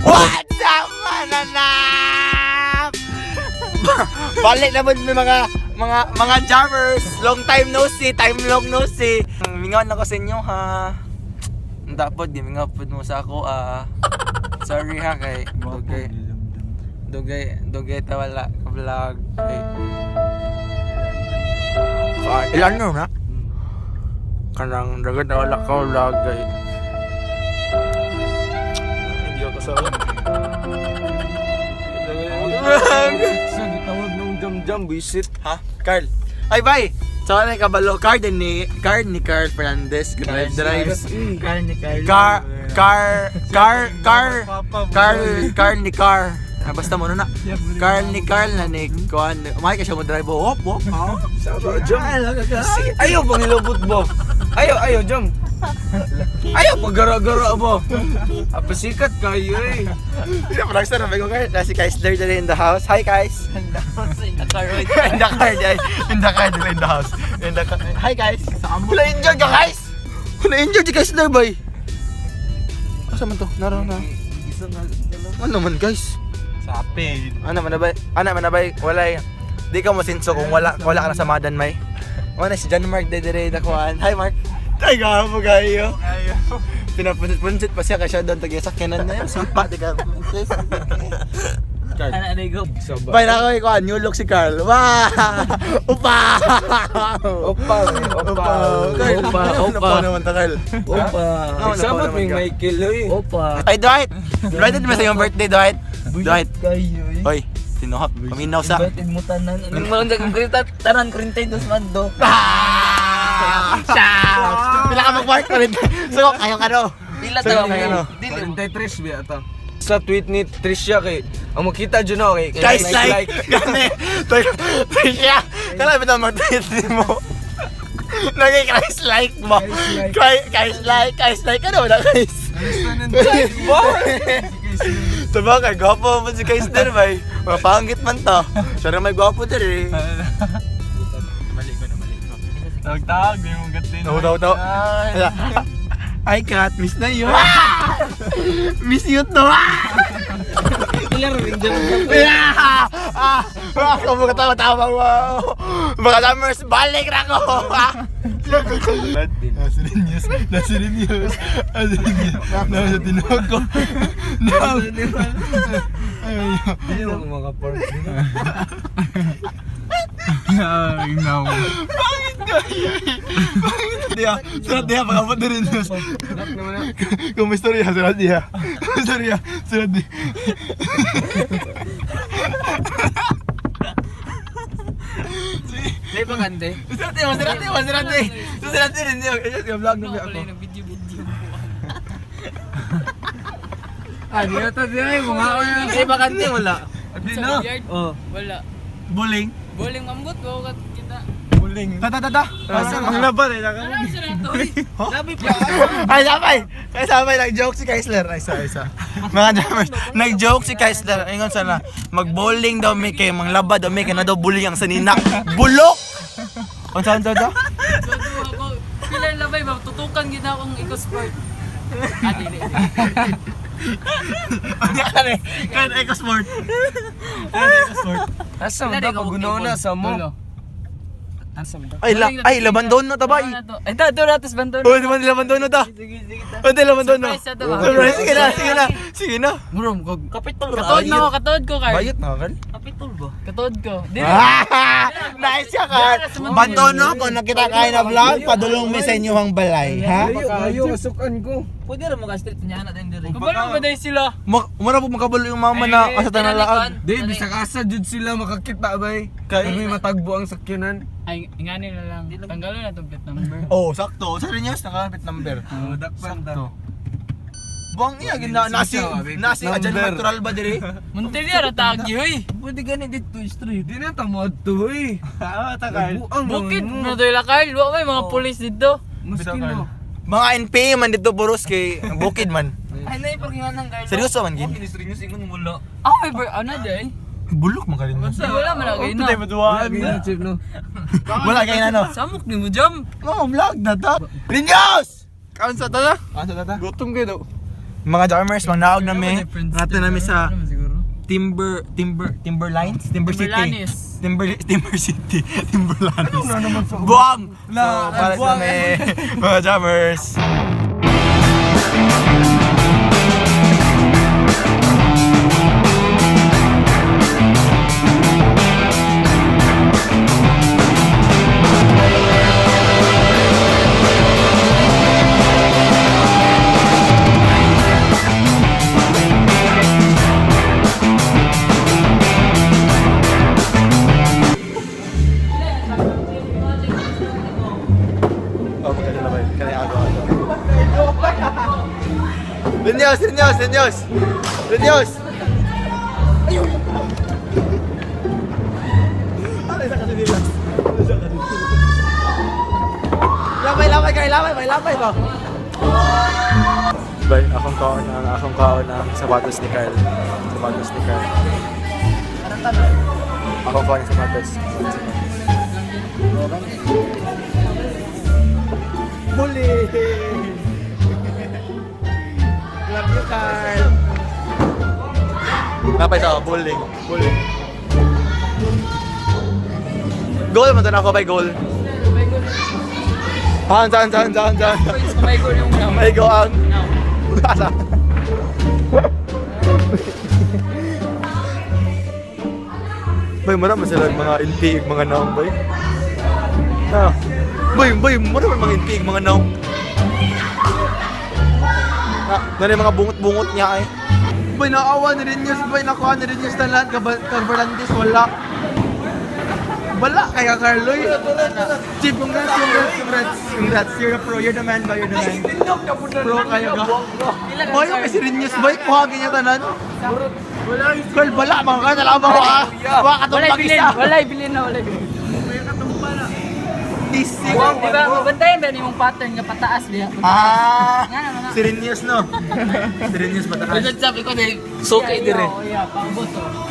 What's up, mananap? Balik na po mga jammers. Long time no see, time long no see. Mingaw na ko sa inyo ha. Dapat gimingaw pud mo sa ako ah. Sorry ha kay dugay dugay dugay ta wala ka vlog kay. Ilan no na? Kanang dagat na wala ka vlog kay. Hindi ako sa. Sa gitawag nung jam-jam, visit. Ha? Carl. Ay, bye! Sa so, kabalo, card ni card ni Carl Fernandez. Drive drives. Carl ni Carl. Car car car car Carl Carl ni Car. Ah, basta mo na. Carl ni Carl na ni Kuan. Umay ka siya mo drive. Hop hop. Ha? Sa jam. Sige, ayaw bang hilobot mo? Ayaw, ayaw, jam. Ayaw, pagara-gara mo. Apasikat kayo eh. Hindi pa lang sa ko kay. Na si Kaisler dali in the house. Hi guys. In the car. In the car, dali. In the car, dali in the house. In the car. Hi guys. Wala injured ka guys. Wala injured si Kaisler boy. Asa man to? Naro na. Ano man guys? Sapid. Ano man na ba? Ano man na ba? Wala. Di ka mo sinso kung wala wala ka na sa Madan may. Wala si John Mark dedere dakuan. Hi Mark. Ay gamo kayo. Pinapunsit-punsit pa siya kasi siya doon taga sakyanan na yun. Sipa di ka. Carl. Ano ano go? Bay na ko ikuan new look si Carl. Wah! Upa! Opa, eh, opa. Carl. Opa, opa. Napaw naman ta Carl. Opa. Ah, Sabot naman may ka. Michael eh. Opa. Ay Dwight. Dwight, di ba sa iyong birthday Dwight? Dwight. Kayo eh. Hoy, tinuhap. Paminaw sa. Invited mo tanan. Ano mo lang kung tanan 42 mando. Ah! Shucks! Pila ka mag-work pa rin. So, kayo ka no? Pila So, ta kayo no? Dili. 43 ba ata? Sa tweet ni Tricia kay, ang makita dyan ako kay, Guys, like! Gani! Tricia! Kala ba na mag-tweet mo? Naging Christ like mo. Christ like, Christ like. Ano wala guys? Diba kay gwapo mo si Kaisler bay. Mapanggit man to. Siya na may gwapo dir eh. Mali ko na, mali ko. Tawag-tawag, di mo gatin. Taw taw taw. Ay Kat, miss na yun. Miss you to. Pila rin jam. Yeah! Ah! Ah! Ako tawa tawa mo. Mga numbers, balik na ako. Nasa rin news. Nasa rin news. Nasa rin news. Nasa tinawag ko. Ay, Hindi mo makapark. ay, no. Diya, surat diya, pag-abot na rin news. Kung may storya, surat diya. Kung may storya, surat diya. Dili pa kante. Surat diya, surat diya, surat diya. Surat diya rin niyo. Yung vlog na ako. Nag-video-video. Ah, di ata di ay mga Dili pa kante wala. Di na. Oh. Wala. Bowling. Bowling mambot ko kat kita. Buling. Ta ta ta ta. Ang laban eh. Ano sila to? Sabi pa. Ay, sabay! Ay, sabay! Nag-joke si Kaisler. Ay, isa, isa. Mga jammers, nag-joke si Kaisler. Ingon sana, mag-bowling daw mi kay manglaba daw mi kay na daw bully ang sanina. Bulok! Unsa unsa unsa? So duha ko pila labay ba tutukan gid akong eco sport. Ah, dili. Unya ka ni. Kan Eco Sport. Kan Eco Sport. Asa man ta pagunaw na sa mo. Ay, la, ay laban doon no tabay. Ay, ta do ratos bandon. Oh, di ba laban doon no ta? Sige, sige ta. Oh, di laban doon no. Surprise na to ba? Surprise, sige na, sige na. Sige na. Murom kog. Kapitol Katuod na ako, katuod ko, Carl. Bayot na Carl. Kapitol ba? Katuod ko. Dili. Ah! Nice ka, Carl. Bandono, kung nakita kayo na vlog, padulong mi sa inyong balay, ha? Ayo, ayo kasukan ko. Pwede ra mo ka street niya na din diri. Kabalo ba dahil sila? Mura po makabalo yung mama na asa tanalaag. Di bisag asa jud sila makakita bay. Kay may matagbo ang sakyanan. Ay, ingani na lang. Tanggalon na tong plate number. Oh, sakto. Sa rin yun, nakapit number. Oh, dakpan ta. Buang iya, gina, nasi, nasi, ajan Number. natural ba dire? Muntilia ra tagi hoy. Pwede gani dito street. Di na ta mo adto eh. Ah, takal. Buang Bukid na doy la Carl, wa may mga pulis dito. Maski no. Mga NPA man dito boros kay bukid man. Ay nay parkingan ng Carl. Seryoso man gin. Ministry news ingon wala. Ah, may ano day? Bulok man kalin. Wala man lagi na. Tayo maduwaan. Wala na chip no. Wala kay ano. Samok ni mo jam. Oh, vlog na ta. Rinyos! Kaon sa tata? Kaon sa tata? Gutom kayo daw. Mga jammers, mangnaog na mi. Ngato na mi sa Ano siguro? Timber Timber Timberlines, Timber City. Timberlanes. Timber Timber City, Timberlanes. Buang. So, para sa mi mga jammers. Oh, magkano na ba yun? Kaya ako ako. Renyos, Renyos, Renyos! Renyos! Ayun! Ano isa kasi nila? Ano isa kasi nila? Lamay, lamay kayo, lamay, may lamay ba? Bay, akong kaon ang sapatos ni Carl. Sapatos ni Carl. Akong kaon ang sapatos. Huli! Love you, Carl! Napay sa bowling. Bowling. Goal man ako by goal. Saan, saan, saan, saan, saan? May goal yung now. May go ang... Now. Asa? Bay, marami sila mga intiig, mga naong, bay. Ah. Bay, bay, marami mga intiig, mga naong. Ah, nari mga bungot-bungot niya eh. Bay, naawa na rin yun. Bay, nakuha na rin yun sa lahat. Kabalandis, wala. Wala kaya Carloy. Chief, congrats, congrats, congrats. Congrats, you're a pro. You're the man ba? You're the man. Pro kayo ka. Boy, yung kasi rin news, boy, kuha ganyan tanan. Carl, bala, mga ka, nalaman ko ah. Baka katong Walay bilin, pag-isa. walay bilin na, walay bilin. Isip. Di ba, mabantayan ba yung pattern nga pataas diya? Ah, Nga naman na. si Rinius, no? Si Rinius mataas. Sabi ko dahil sukay dire. Yeah, paubos oh.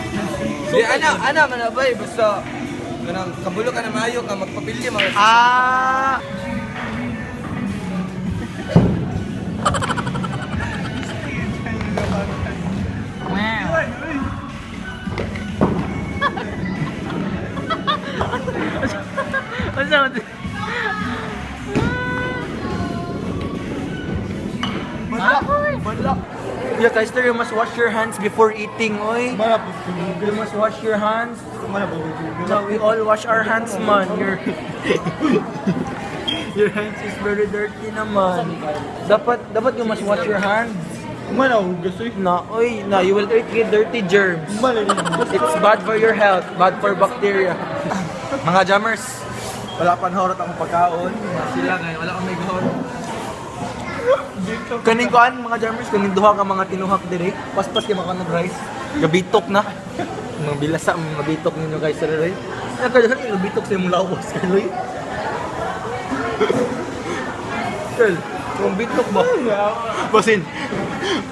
Di ana ana man na bay basta kanang kabulo ka na maayo ka magpapildi mga Ah! Wow. Unsa man to? Bala, bala. Yeah, Kaister, you must wash your hands before eating, oy. You must wash your hands. So we all wash our hands, man. Your Your hands is very dirty naman. Dapat dapat you must wash your hands. Na, oy, na, you will eat get dirty germs. It's bad for your health, bad for bacteria. Mga jammers, wala pa nahorot akong pagkaon. Sila ngayon, wala akong may gahorot. Kaning kuan mga jammers, kaning duha ka mga tinuhak dire. Paspas kay mga kanang rice. Gabitok na. Mga bilasa mga bitok ninyo guys sa rice. Ano kayo kan gabitok sa imong lawas kaloy. Carl, kung bitok ba? Basin,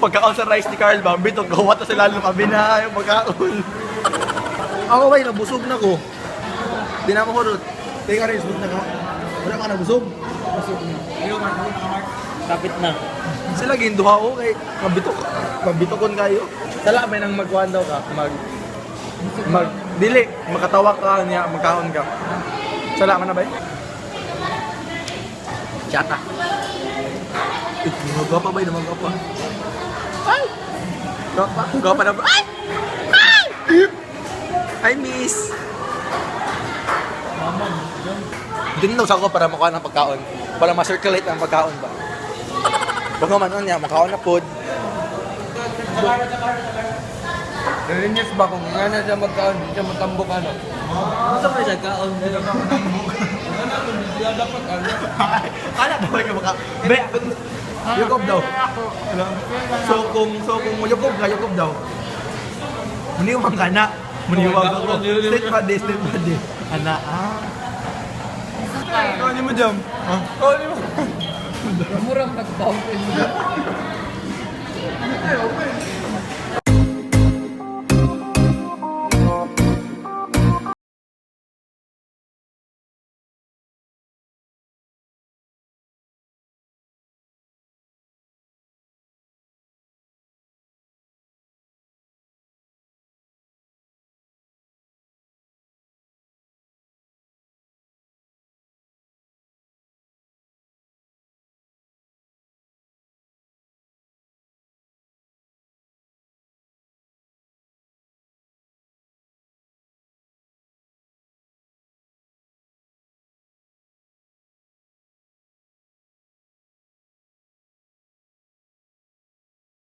pagkaon sa rice ni Carl ba, ang bitok, gawa ta sa lalo kami na yung pagkaon. Ako ba, nabusog na ko. Di na mo hurot. Teka rin, busog na ka. Wala ka nabusog. Kapit na. Sila ginduha ko kay mabitok mabitokon kayo. Sala may nang magkuhan daw ka, mag mag dili makatawa ka niya, magkaon ka. Sala man na ba? Chata. Eh, mga gwapa ba? Mga gwapa. Ay! Gwapa, gwapa na ba? Ay! Ay! Ay, miss! Dito daw sa ako para makuha ng pagkaon. Para ma-circulate ang pagkaon ba. Baka man niya, makaon na pod. Narinyas ba kung nga na siya magkaon, di siya matambok ano. Unsa man siya kaon? Dapat ano. Kala ba ka maka... Be, yukob daw. So kung yukob ka, yukob daw. Muniwang ka na. Muniwang ako. State pa di, state pa di. Ana, ah. Kaon mo, Jam. Kaon mo. Murang nag-fountain.